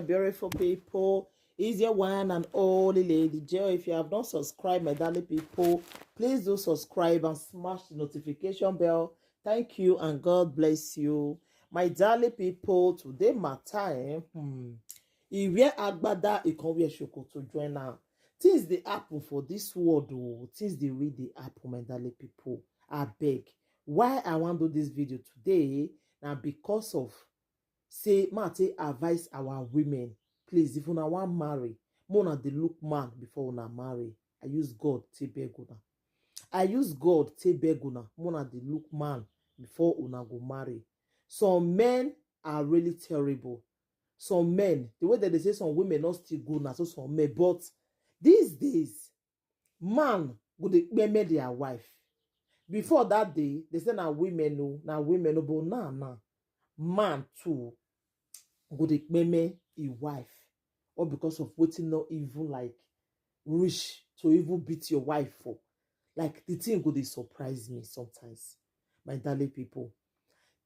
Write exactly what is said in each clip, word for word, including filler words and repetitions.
beautiful people. Is your one and only Lady J. If you have not subscribed, my darling people, please do subscribe and smash the notification bell. Thank you and God bless you. My darling people, today matter, eh? Hmm. He wear agbada, he come wear shokoto join am. Things dey happen for this world o. Things dey really dey happen, my darling people. Abeg, why I wan do this video today na because of say ma take advise our women, please, if una wan marry, make una dey look man before una marry. I use God take beg una. I use God take beg una, make una dey look man before una go marry. Some men are really terrible. Some men, the way that they say some women not still good na so some men. But these days, man go dey kpeme their wife. Before that day, they say na women o, na women o, but now, now, man too go dey kpeme him wife, all because of wetin no even, like, reach to even beat your wife for. Like, the thing go dey surprise me sometimes, my darling people.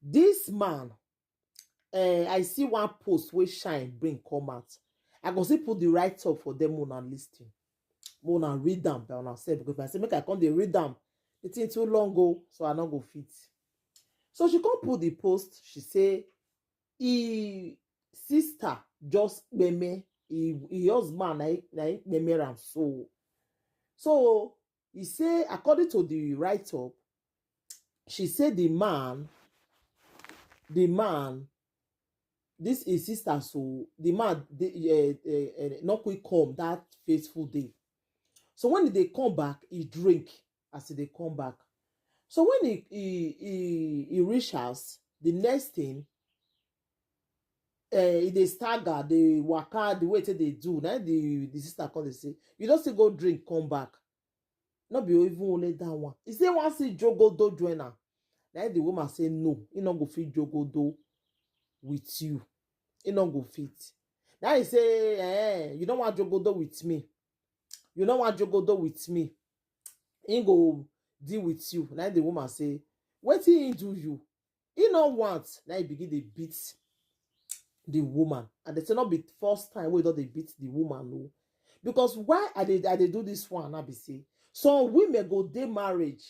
This man, eh, I see one post wey Shine bring come out. I go still put the write up for them, una listen. Una read am by una sef, because if I say make I come dey read am, the thing too long o, so I no go fit. So she come put the post, she say, "E sister just kpeme, e, e husband na him, na him kpeme am so." So he say, according to the write up, she say the man, the man, this is sister, so the man, the, uh, uh, uh, not quick come that faithful day. So when they come back, he drink as they come back. So when he, he, he, he reach house, the next thing, uh, he dey stagger, dey waka, the way take dey do. Now the, the sister come dey say, "You don still go drink, come back." No be even only that one. He say, "Once he jogodo join am." Now the woman say, "No, he no go fit jogodo with you. He no go fit." Now he say, "Eh, you don't want jogodo with me. You don't want jogodo with me. He go deal with you." Now the woman say, "Wetin he do you?" He no want. Now he begin dey beat the woman. And they say not be first time wey don dey beat the woman o. Because why I dey, I dey do this one now be say, some women go dey marriage,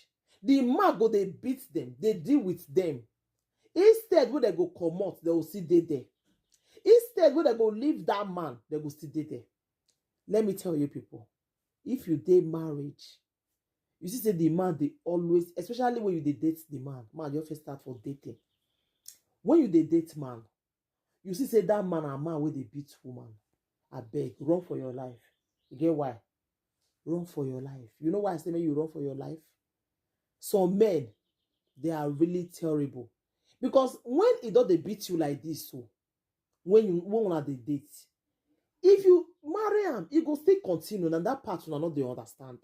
the man go dey beat them, dey deal with them. Instead wey they go comot, they go still dey there. Instead wey they go leave that man, they go still dey there. Let me tell you people, if you dey marriage, you see say the man dey always, especially when you dey date the man, man, you first start for dating. When you dey date man, you see say that man and man wey dey beat woman, abeg, run for your life. You get why? Run for your life. You know why I say make you run for your life? Some men, they are really terrible. Because when he don dey beat you like this, so when you, when una dey date, if you marry am, e go still continue. Na that part una no dey understand.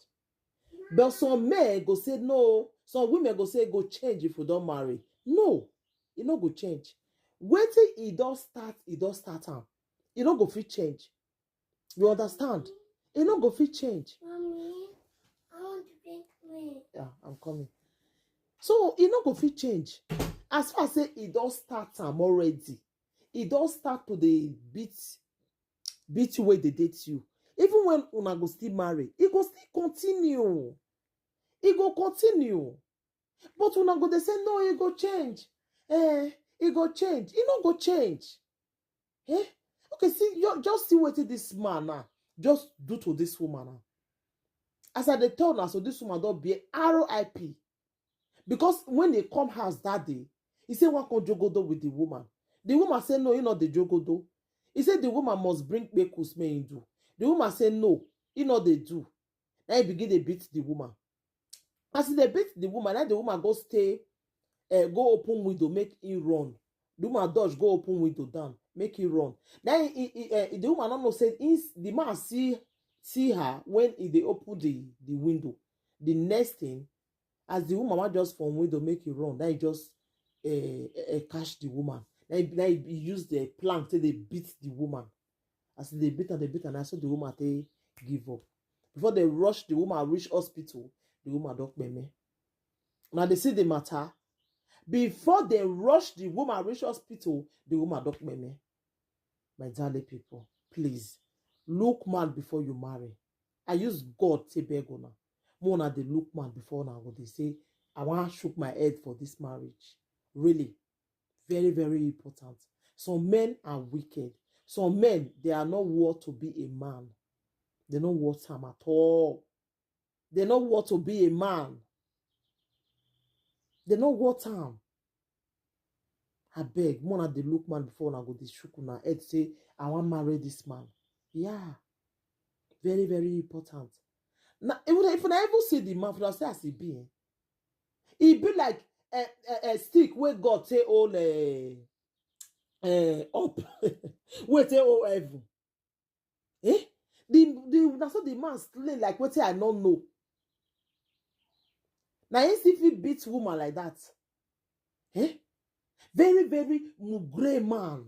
But some men go say no, some women go say e go change if we don marry. No, e no go change. Wetin e don start, e don start am. E no go fit change. You understand? E no go fit change. Mommy, I want to drink milk. Yeah, I'm coming. So e no go fit change. As far as say e don start am already, e don start to dey beat, beat you wey dey date you. Even when una go still marry, e go still continue. E go continue. But una go dey say, "No, e go change. Eh, e go change." E no go change. Eh? Okay, see, you just see wetin this man now just do to this woman now. As I dey tell una so, this woman don be R I P. Because when they come house that day, he say one come jogodo with the woman. The woman say no, he not the jogodo. He said the woman must bring kpekus make he do. The woman say no, he not dey do. Now he begin dey beat the woman. As he dey beat the woman, now the woman go stay, eh, go open window, make he run. The woman dodge, go open window down, make he run. Then he, he, eh, the woman no know say he, the man see, see her when he dey open the, the window. The next thing, as the woman wan just from window make he run, then he just, eh, eh, eh, catch the woman. Then he, then he use the plank till they beat the woman. As they beat her, they beat her, and I saw the woman take give up. Before they rush the woman reach hospital, the woman don kpeme. Now they see the matter. Before they rush the woman reach hospital, the woman don kpeme. My darling people, please look man before you marry. I use God to beg una. More una dey look man before una go dey say, "I wan shook my head for this marriage." Really, very, very important. Some men are wicked. Some men, they are not worth to be a man. They no worth am at all. They no worth to be a man. They no worth am. Abeg, more una dey look man before una go dey shook una head say, "I wan marry this man." Yeah. Very, very important. Now, if una, if una even see the man, if una see as e be, eh? E be like a, a, a stick wey God take hold, eh, eh, up, wey take hold heaven. Eh? The, the, na so the man slay like wetin I no know. Na him still fit beat woman like that. Eh? Very, very mugre man.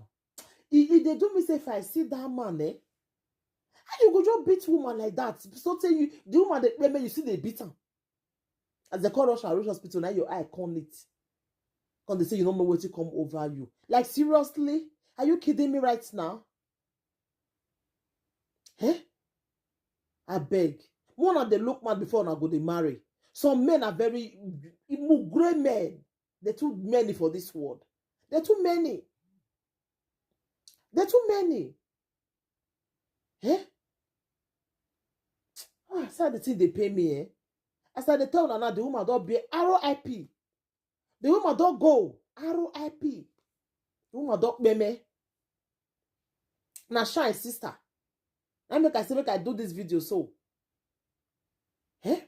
E, e dey do me say if I see that man, eh? How you go just beat woman like that? So tell you, the woman dey pay me, you see they beat am. As they call rush and rush hospital, now your eye can't it. Come they say you don't know what to come over you. Like, seriously? Are you kidding me right now? Eh? I beg. More una dey look man before una go dey marry. Some men are very mugre men. They're too many for this world. They're too many. They're too many. Eh? Ah, so the thing they pay me, eh? As I dey tell una now, the woman don be R I P. The woman don go. R I P. The woman don pay me. Na shine sister. I make I say make I do this video so. Eh?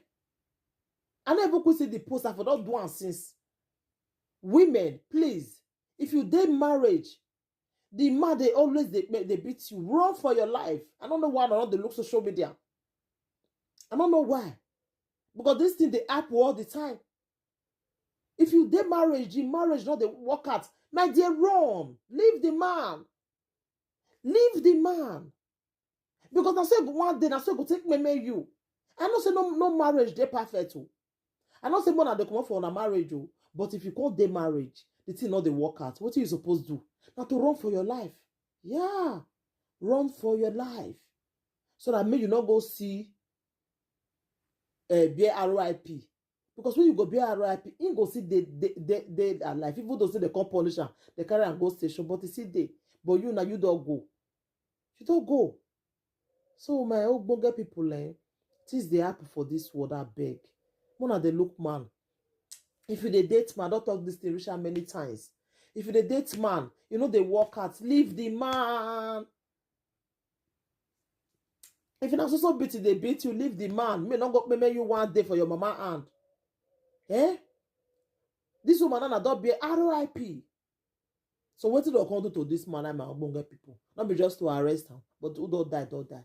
I never could see the post. I for don do am since. Women, please, if you dey marriage, the man they always they, they beat you. Run for your life. I don't know why I don't dey look social media. I don't know why. Because this thing they happen all the time. If you dey marriage, the marriage not the work out. My dear, run. Leave the man. Leave the man. Because na so e go, one day na so e go take meme you. I know say no, no marriage dey perfect o. I know say more na dey comot for una marriage o. But if you come dey marriage, the thing no dey work out. Wetin you suppose do? Na to run for your life. Yeah, run for your life. So that make you no go see, eh, bear R I P. Because when you go bear R I P, him go see dey, dey, dey, dey alive. Even though say they come punish am, they carry am go station, but e still dey. But you now, you don't go. You don't go. So my ogbonge people, eh, things dey happen for this world, I beg. More una dey look man. If you dey date man, don't talk this thing reach am many times. If you dey date man, you know they work out. Leave the man. If you na so so beat, they beat you, leave the man. May not go pay you one day for your mama hand. Eh? This woman na don be R I P. So wetin dem come do to this man, na my ogbonge people? Not be just to arrest him, but who don't die, don't die.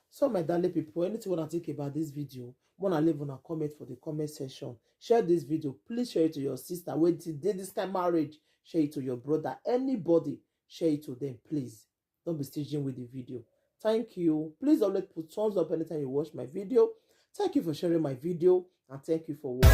So my darling people, anything wanna think about this video, wanna leave una comment for the comment section. Share this video. Please share it to your sister. When they did this kind of marriage, share it to your brother. Anybody, share it to them, please. Don't be stingy with the video. Thank you. Please always put thumbs up anytime you watch my video. Thank you for sharing my video, and thank you for watching.